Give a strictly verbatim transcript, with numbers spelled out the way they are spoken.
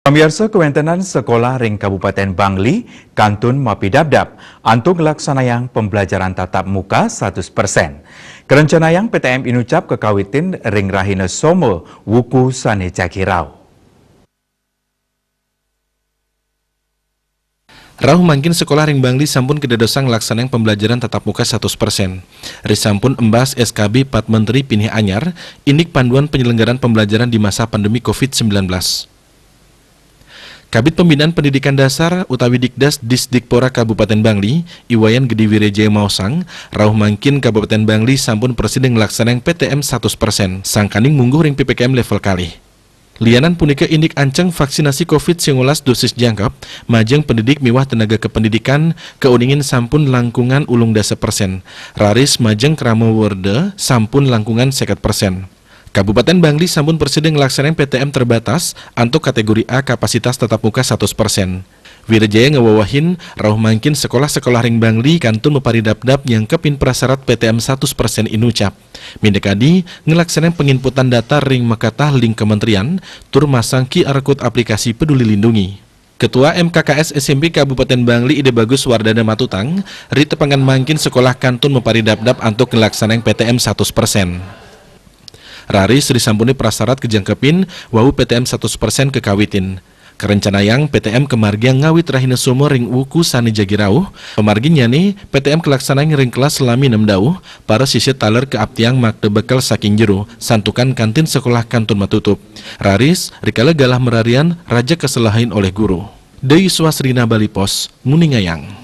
Pamiarsa, kawéntenan sekolah ring Kabupaten Bangli kantun mapidabdab antuk nglaksanayang pembelajaran tatap muka satus persen. Karencanayang P T M inucap kakawitin ring rahina Soma wuku sané jagi rauh. Rauh mangkin sekolah ring Bangli sampun kadadosang nglaksanayang pembelajaran tatap muka satus persen. Risampun embas S K B Pat Menteri pinih anyar, indik panduan penyelenggaraan pembelajaran di masa pandemi covid sembilan belas. Kabid Pembinaan Pendidikan Dasar utawi Dikdas Disdikpora Kabupaten Bangli, I Wayan Gede Wirajaya maosang, rauh mangkin Kabupaten Bangli sampun prasida nglaksanayang P T M satus persen, sangkaning mungguh ring P P K M level kalih. Lianan punika indik anceng vaksinasi covid sembilan belas dosis jangkep, majeng pendidik miwah tenaga kependidikan kauningin sampun langkungan ulung dasa persen, raris majeng krama werda sampun langkungan seket persen. Kabupaten Bangli sampun prasida nglaksanayang P T M terbatas antuk kategori A kapasitas tatap muka satus persen. Wirajaya ngawewehin, rauh mangkin sekolah-sekolah ring Bangli kantun maparidabdab nyangkepin prasarat P T M satus persen inucap. Mindakadi, nglaksanayang penginputan data ring makatah link kementerian, tur masang Q R code aplikasi Peduli Lindungi. Ketua M K K S S M P Kabupaten Bangli Ida Bagus Wardana matutang, ri tepengan mangkin sekolah kantun maparidabdab antuk nglaksanayang P T M satus persen. Raris risampuné prasarat kajangkepin, wau P T M satus persen kakawitin. Karencanayang P T M kamargiang ngawit rahina Soma ring wuku sané jagi rauh, pamarginnyané P T M kalaksanayang ring kelas lami nem dauh, para sisya taler kaaptiang makta bekel saking jero, santukan kantin sekolah kantun matutup. Raris, rikala galah mararian, raris kaselahin olih guru. Dewi Swasrina Bali Pos, nguningayang.